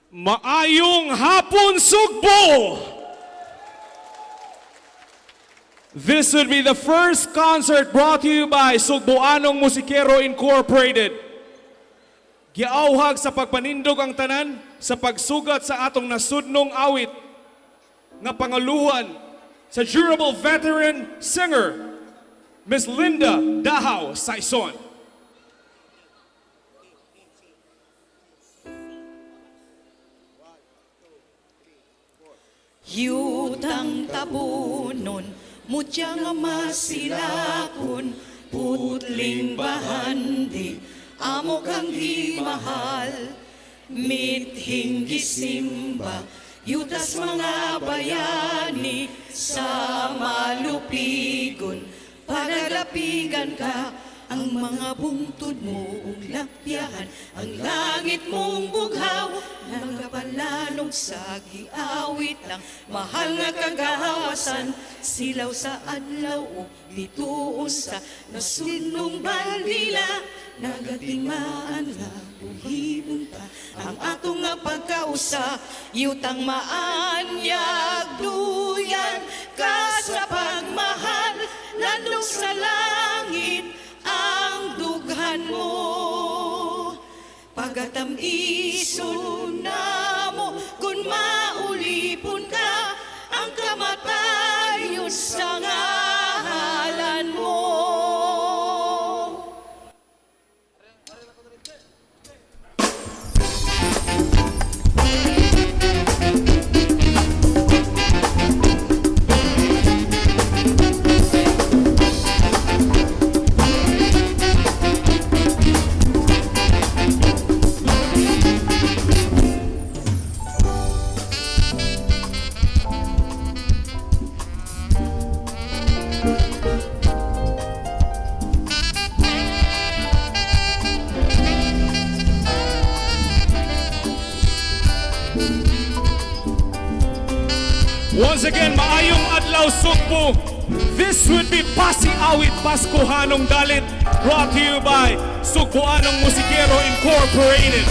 Maayong hapon, Sugbo! This would be the first concert brought to you by Sugboanong Musikero Incorporated. Giauhag sa pagpanindog ang tanan sa pagsugat sa atong nasudnong awit nga pangaluhan sa durable veteran singer, Miss Linda Dahaw Saison. Yutang tabunon, mutya nga masilakon, putling bahandi, amo kang gimahal. Mithing gisimba, yutas mga bayani, sa malupigon, pagagapigan ka, ang mga bungtod mo ug lapyahan, ang langit mong bughaw, nagapalalong sa giawit lang, mahal nga kagawasan, silaw sa adlaw ug bituon sa nasunong bandila, nagatimaan nga buhibon ta, ang atong nga pagkausa, yutang maanyag duyan ka sa pagmahal, landong sa langit, ang dughan mo. Pagatamison na mo, kung maulipon ka, ang kamatayon sa ngalan mo. Once again, maayong adlaw, Sugbo. This would be Pasi Awit Paskuhanong Dalit, brought to you by Sugboanong Musikero Incorporated.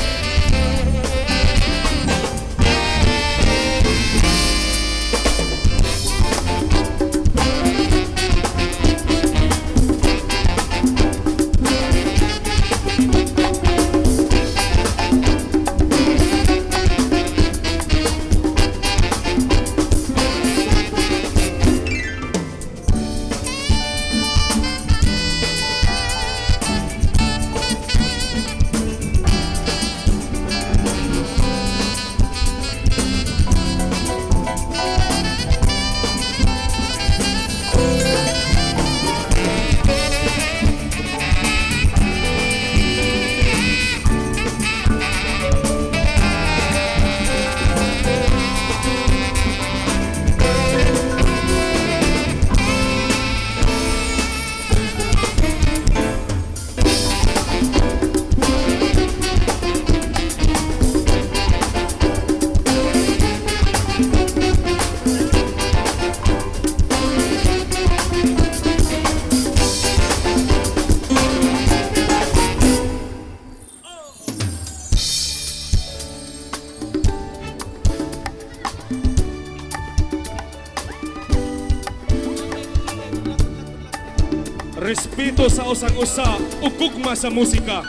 Respeto sa usang-usa ug gugma sa musika.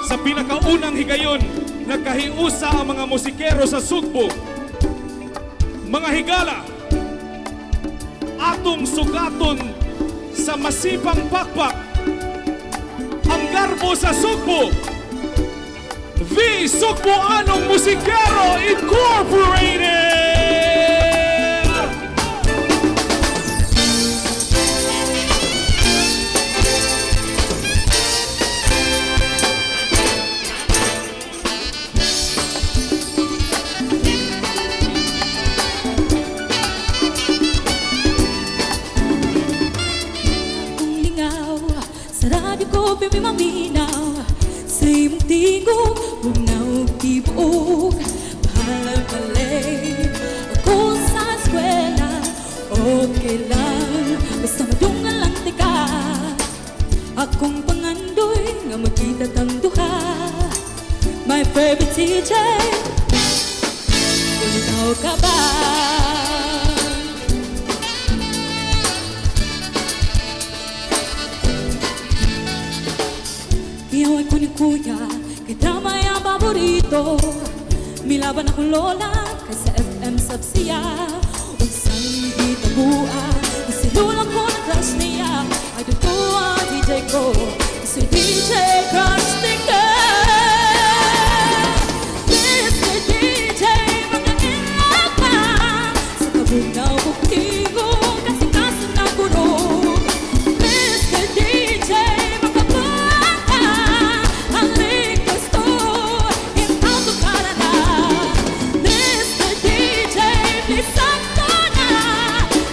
Sa pinakaunang higayon, nagkahiusa ang mga musikero sa Sugbo. Mga higala, atong sugaton sa masipang pakpak ang garbo sa Sugbo, the Sugboanong Musikero Incorporated! Akong lingaw sa radyo ko pirmi maminaw sa imong tingog, bugnaw ug tibuok. Bahalag ma-late ako sa eskwela, okay lang basta madungan lang tika. Akong pangandoy nga magkita tang duha. My favorite teacher. Lingaw ka ba? Giyaway ko ni kuya, kay drama ang paborito. Milaban akong lola, kay sa FM sab siya. Unsang gitabua, kasi lulang ko na crush niya. Idol ko ang DJ ko, si DJ Crush Sticker. Mr. DJ, mga inlove ka. Sa kabugnaw kong tingog, kasing-kasing na gurong. Mr. DJ, makabuha ka. Ang request ko, in-auto ka na. Mr. DJ, please sakto na.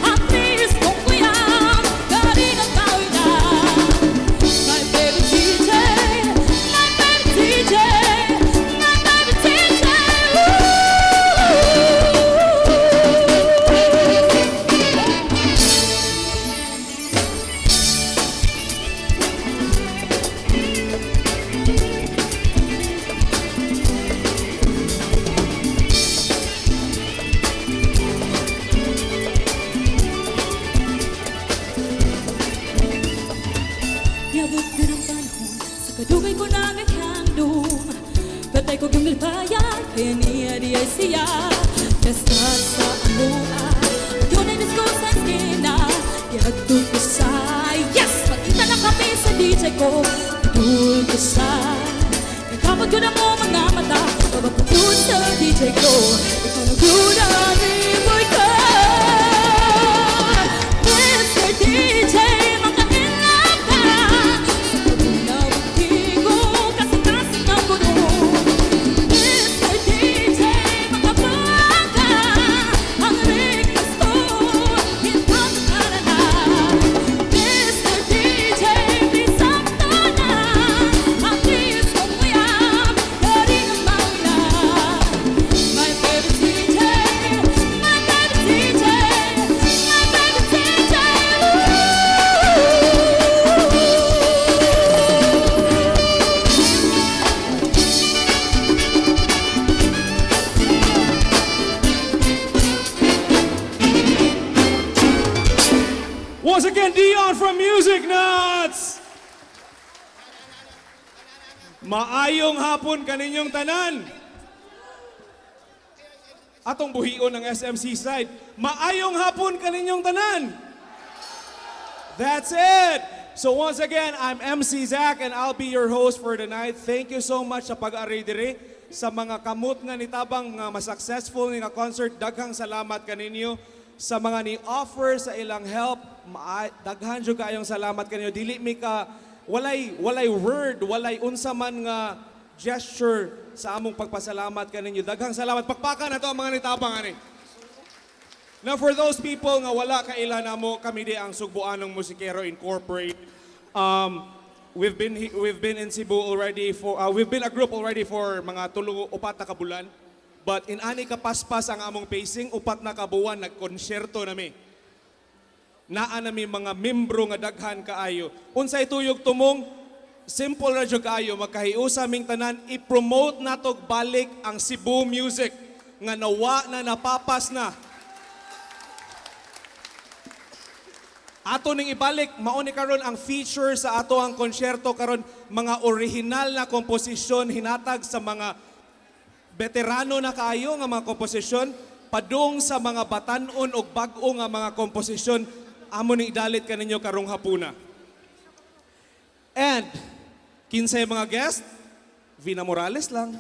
Ang miss kong kuyang, galing ang kawi na. My baby DJ, my baby DJ, my baby DJ, woo! Niabot din ang panahon sa kadugay ko na naghandom. Patay ko gimilpayan, kaya niya di ay siya. Basta sa amua, yun ay disco sa eskina. Yadto ko sa, yes! Magkita na kami sa DJ ko. Idol ko sa, nakamot ko na mo mga mata. Babapatun sa DJ ko, ikaw na guna ni boy ko. Mr. DJ, makainlove ka. Sa kabugnaw ang tingog, kasing-kasing ang gulong. Mr. DJ, makabuha ka. Ang request ko, in-auto ka na. Mr. DJ, please sakto na. Ang miss kong uyab, dari ang mauna. My baby DJ, my baby DJ, my baby DJ, woo! Once again, Dion from Music Nuts! Maayong hapon kaninyong tanan. Atong buhion ng SMC side. Maayong hapon kaninyong tanan. That's it! So once again, I'm MC Zach and I'll be your host for the night. Thank you so much sa pag-array diri sa mga kamot nga nitabang nga mas successful nga concert. Daghang salamat kaninyo sa mga ni-offer sa ilang help. Daghan jud kaayong salamat kaninyo. Dili mi ka walay word, walay unsa man nga gesture sa among pagpasalamat kaninyo. Daghang salamat. Pakpakan na to ang mga nitabang ani. Now for those people nga wala kaila namo, kami di ang Sugbuanong Musikero Incorporated. We've been in Cebu already for we've been a group already for mga tulo, 4 na ka bulan. But in ani ka paspas ang among pacing, 4 na ka buwan nagkonsyerto nami. Naa nami mga membro nga daghan kaayo. Unsay tuyog tumong simple ra jud kaayo, magkahiusa ming tanan, i-promote natog balik ang Cebu music nga nawa na, napapas na. Ato ning ibalik, mao ni karon ang feature sa ato ang konsyerto karon, mga original na komposisyon hinatag sa mga veterano na kaayo nga mga komposisyon padung sa mga batan-on og bag-o nga mga komposisyon amo ning idalit kaninyo karong hapuna. And kinsay mga guest? Vina Morales lang.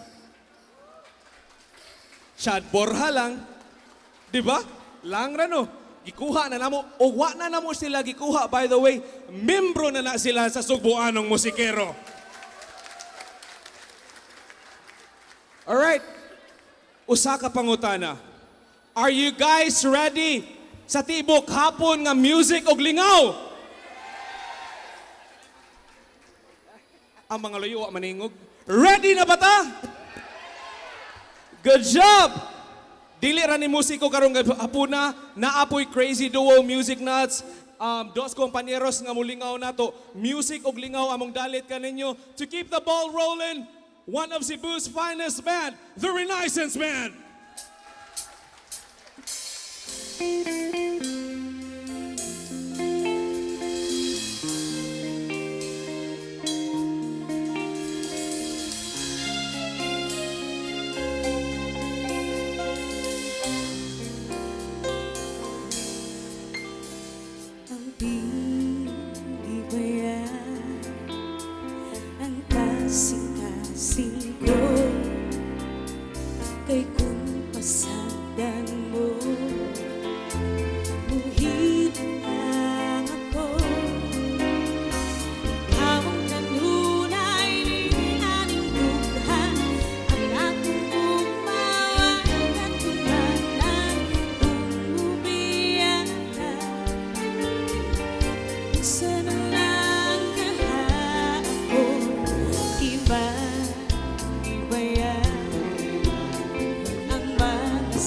Chad Borja lang. Di ba? Lang ra no. Gikuha na namo o wa na namo sila gikuha, by the way, membro na na sila sa Sugbuanong Musikero. Alright. Usa ka pangutana. Are you guys ready sa tibok hapon nga music og lingaw? Ang mga layo wa maningog. Ready na ba ta? Good job! Dili ra ni musiko karong hapuna, naapoy Crazy Duo Music Nuts, dos kompañeros nga mulingaw nato. Music og lingaw among dalit kaninyo to keep the ball rolling. One of Cebu's finest band, the Renaissance Band. Ang di ba yan ang kasing-kasing ko? Kay kung pasagdan mo, muhit lang ako. Ikaw ang kanunay ni aning dughan, ang akong umawan at tumanan kung mubiya ka. Isa na lang kahapon. Iba, iba yan ang mga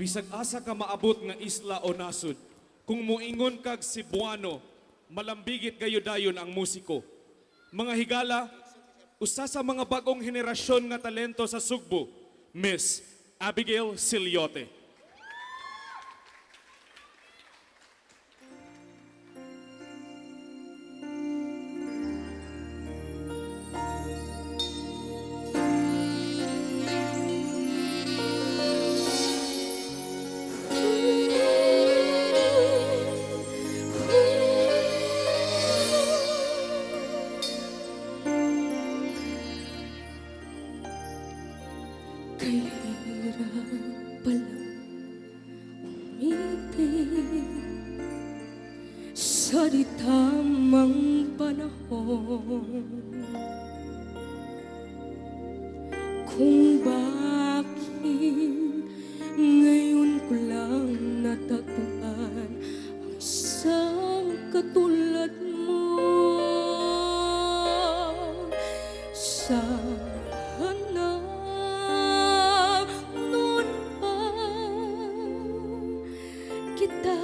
Bisag asa ka maabot nga isla o nasud, kung muingon kag Cebuano, malambigit kayo dayon ang musiko. Mga higala, usa sa mga bagong henerasyon nga talento sa Sugbo, Miss Abigail Siliote. Kay hirap pala umibig sa di tamang panahon. Kung bakit ngayon ko lang natagpuan ang isang katulad mo. Sana noon pa kita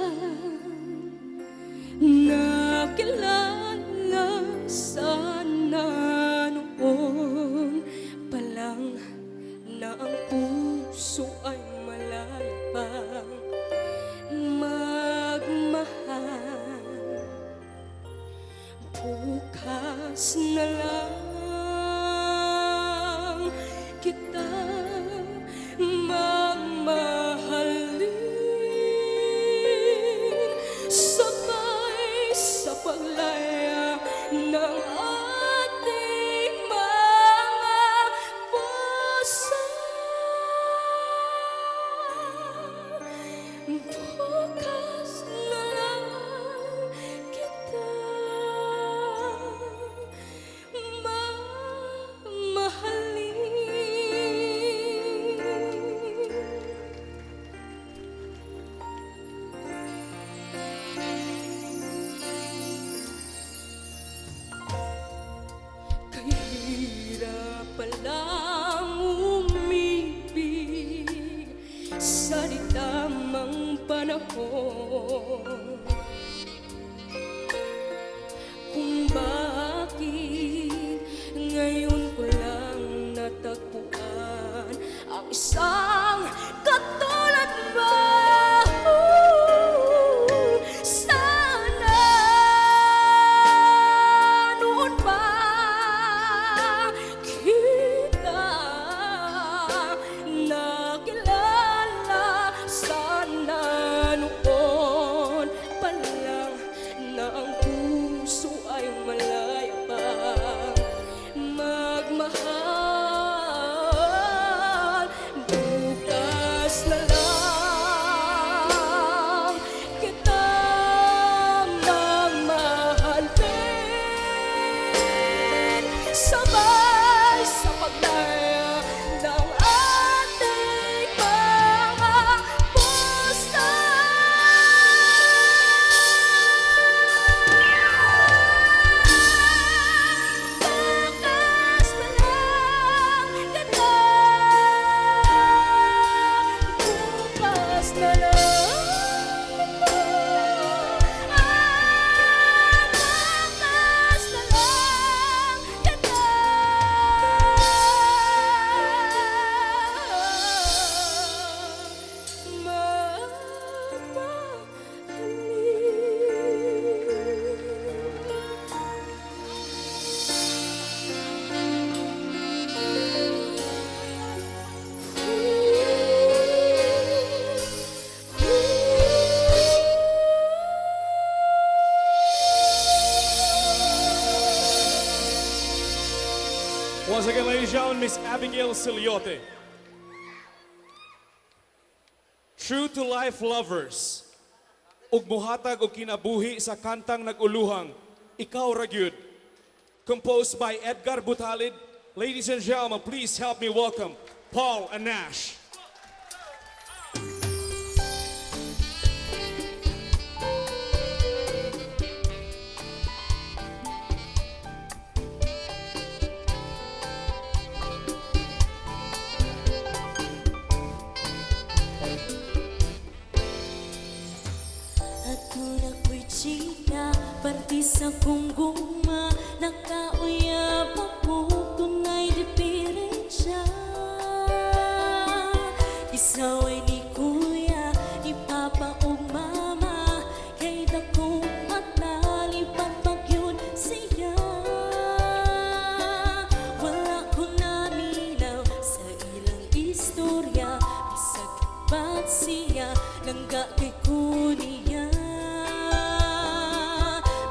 nakilala, sana noon pa lang na ang puso ay malaya pang magmahal. Bukas na lang kita mamahalin, sabay sa paglaya ng ating mga puso. Bukas na lang kita mamahalin. Kay hirap palang umibig sa di tamang panahon. Kung bakit ngayon ko lang natagpuan ang isang katulad mo. Sana noon pa kita nakilala, sana noon pa lang na ang puso ay malaya pa magmahal. Bukas na lang kita mamahalin, sabay sa paglaya ng ating mga puso. Bukas na lang kita, bukas na lang, ah, bukas na lang kita mamahalin. Once again, ladies and gentlemen, Miss Abigail Siliote. True to life lovers, ug muhatag og kinabuhi sa kantang nag-uluhang, Ikaw Ra Gyud. Composed by Edgar Butalid. Ladies and gentlemen, please help me welcome Paul and Nash. Sa kong gugma, nakauyab ako, dunay diferensya. Isaway ni kuya, ni papa ug mama, kay dakong mata, lipat pag yun siya. Wala ko naminaw sa ilang istorya, bisag ba't siya, langga kay ko niya.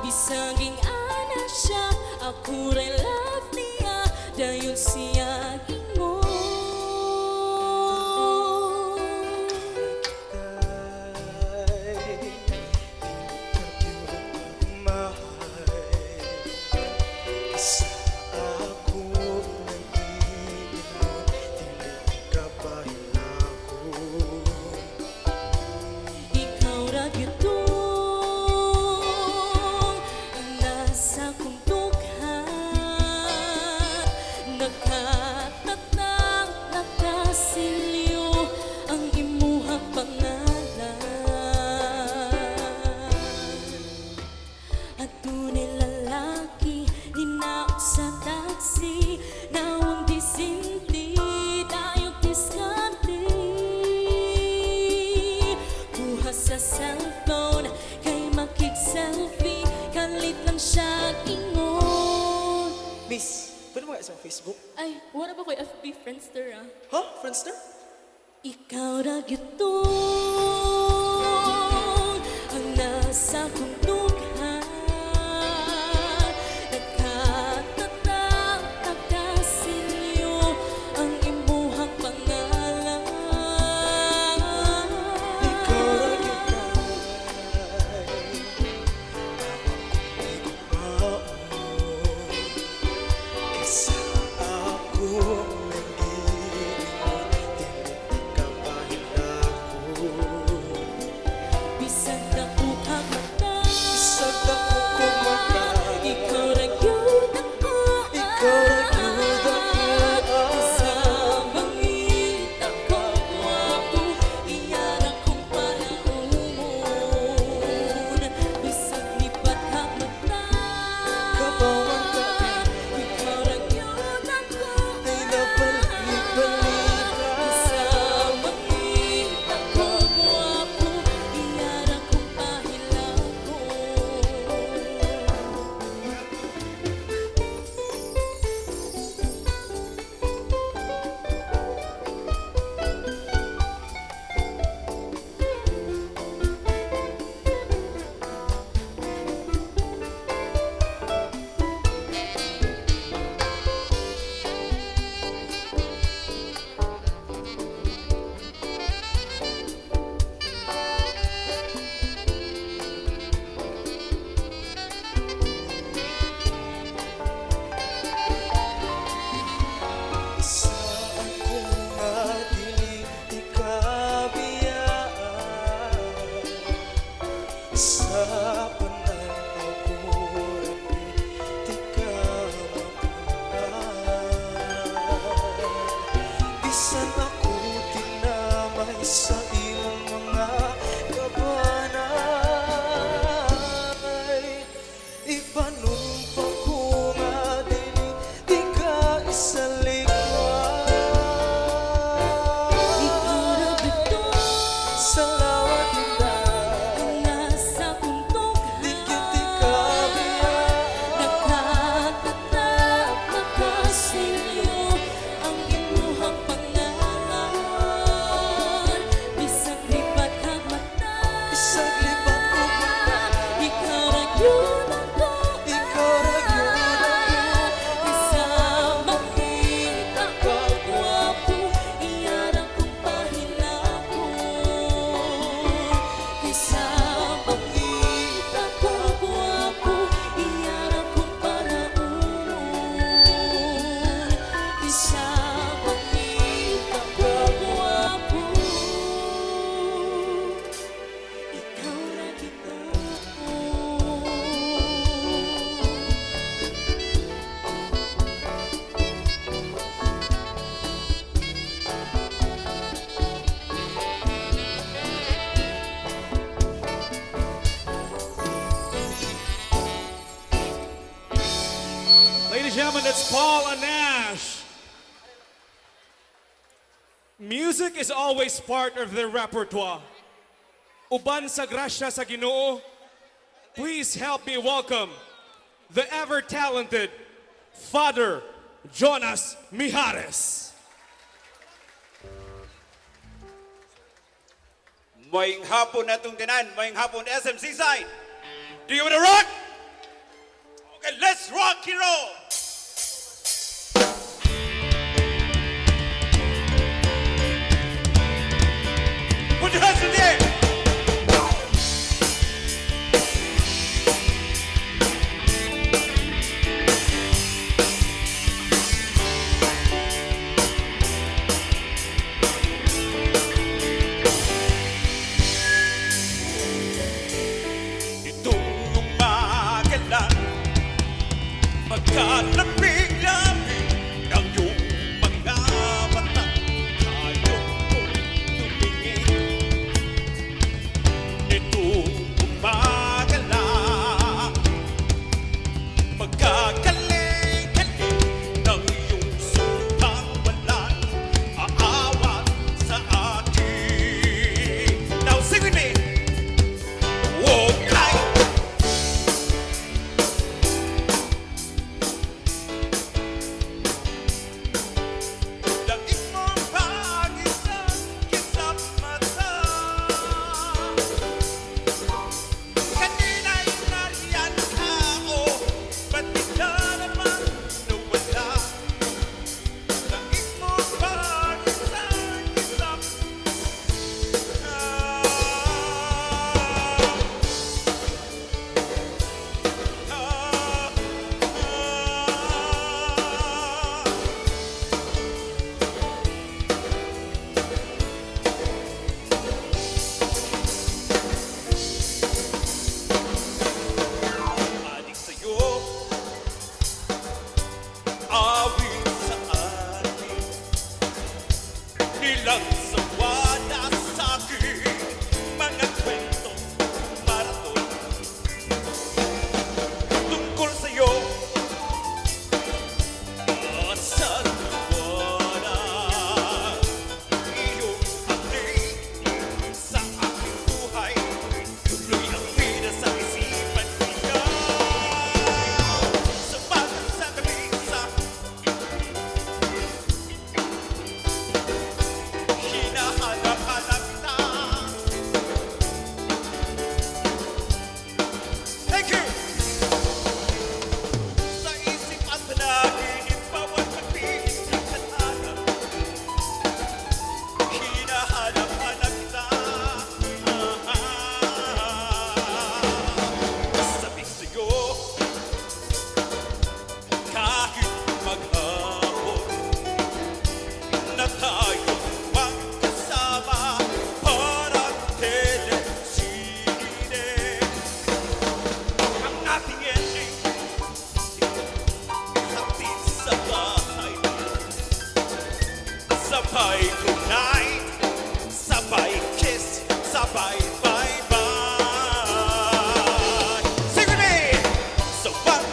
Bisaging ana siya, ako ray love niya, dayon siya ingon. Tay, dili ka gyud pagmahal sa akong nag-iingon, dili ka pahilakon. Ikaw ra gyud ang nasa kong dughan, nakatatang nakasilyo ang imuhang pangalan. At tunay lalaki, ninaog sa taxi, nawang disinti, dayong diskarte. Kuha sa cellphone, kay makig-selfie, kalit lang siya ingon. Miss, pwede mo sa Facebook? Ay, wala ba ko'y FB Friendster ah? Huh? Friendster? Ikaw ra gyud ang nasa kong dughan, nakatatang nakasilyo ang imuhang pangalan. Ikaw ra gyud tay, akong Kaysa akong nag-iingon, dili ka pahilakon. Bisag dako kag mata, Bisag dako kog mata, ikaw ra gyud ako. Ikaw ra gyud ako. Sa mangita ko gwapo, iya ra kong palaumon. Bisag lipat kag mata, Kabawan ka. ikaw ra gyud ako. Ay nabalik-balita. Sa mangita ko gwapo, iya ra kong pahilakon. Sa akong nga dili ikabiyaan, sa pananaw ko di ka mapunta. Bisan ako tinamay sa imong mga kabanay, ipanumpa ko nga dili di ka isalikwan. Ikaw ra gyud Sa lawat nila, ang nasa kong di gyud di ka biyaan. Nakatatap, nakasilyo ang imuhang pangalan. Bisag lipat kag mata, Bisag lipat kog mata, ikaw ra gyud ako. Ikaw ra gyud ako. Sa makita ko gwapo, iya ra kong pahilakon. Kaysa makita ko gwapo, iya ra kong palaumon. Kaysa makita ko gwapo, ikaw ra gyud ako. That's Paul Anash. Music is always part of their repertoire. Uban sa grasya sa Ginoo, please help me welcome the ever-talented Father Jonas Mijares. Maayong hapon natong tanan, maayong hapon, SM Seaside. Do you wanna rock? Okay, let's rock and roll. Put your hands in the air. Itong umaga lang, magkalapig-lapig ng iyong mga mata, ayaw kong tumingin. Nitong umaga lang, pagkagaling-galing ng iyong sumpang walang aawat sa akin. Now sing with me. Okay. Daig mo pag isang kisap mata. Kanina'y nariyan ka, oh, ba't bigla naman nawala? Daig mo pag isang kisap. Ah, ah, ah. Adik sa'yo, awit sa akin, nilang sawa na sa'kin, mga kwento, maraton, tungkol sa'yo, sa liwanag, iyong halik sa aking buhay, tuloy ang bida sa isipan ko. Sa bawat sandali sa hinahanap-hanap kita. Thank you! Sa isip at panaginip, bawat pagpihit ng tadhana, hinahanap-hanap kita. Sabi sa'yo, kahit maghapon na tayo magkasama, parang telesine ang ating ending, hatid sa bahay, sabay good night, sabay kiss, sabay bye-bye. Sing with me! So what?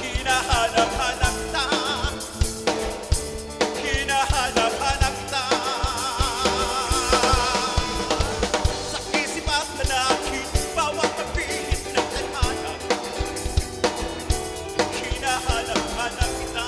Hinahanap-hanap ta, hinahanap-hanap ta, sa isip at panaginip, bawat pagpihit ng tadhana, hinahanap-hanap kita.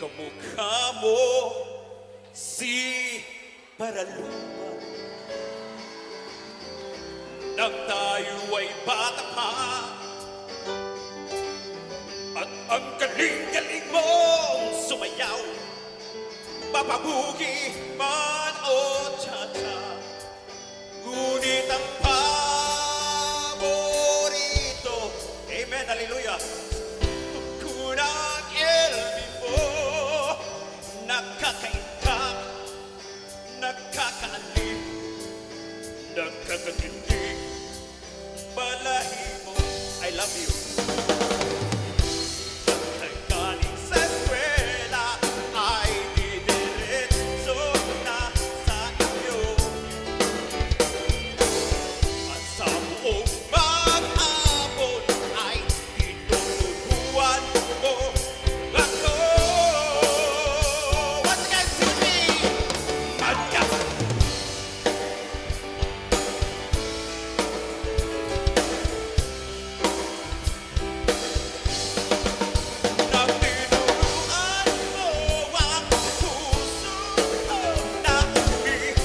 Kamukha mo si Paralupa nang tayo ay bata pa, at ang galing-galing mong sumayaw, mapa-boogie man o cha-cha. Ngunit ang paborito, amen, hallelujah, Kunang LB mo. Nakakaindak, nakakaaliw, nakakakilig. Balahibo. I love you. Pagkagaling sa eskwela ay didiretso na sa inyo. At sa buong maghapon ay tinuturuan mo ako. Once again, sing with me. Pagka Na tinuruan mo ang puso ko na umiibig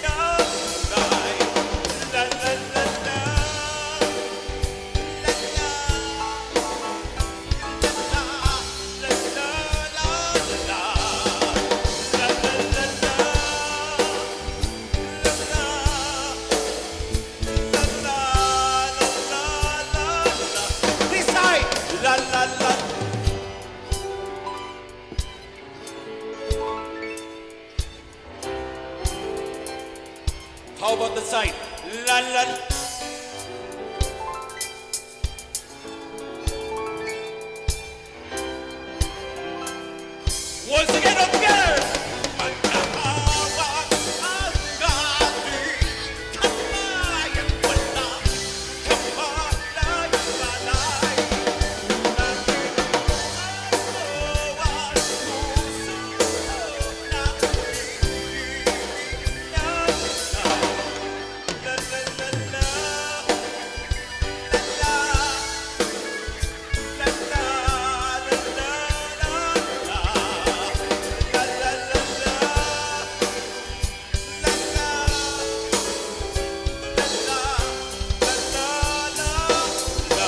ng tunay. La la la la, la la, la la, la la la, la la la la, la la, la la la la. This side, la la la. How about the side? La la. Once again, all together. Magkahawak ang ating kamay at wala kamalay-malay. Na tinuruan mo ang puso na umiibig ng La la la la, la la, la la la la la la, la la la la, la la, la la, la la la.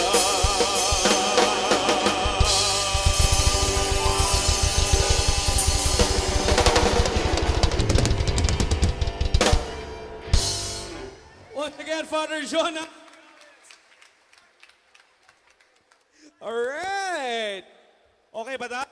Once again, Father Jonah. All right. Okay ba ta?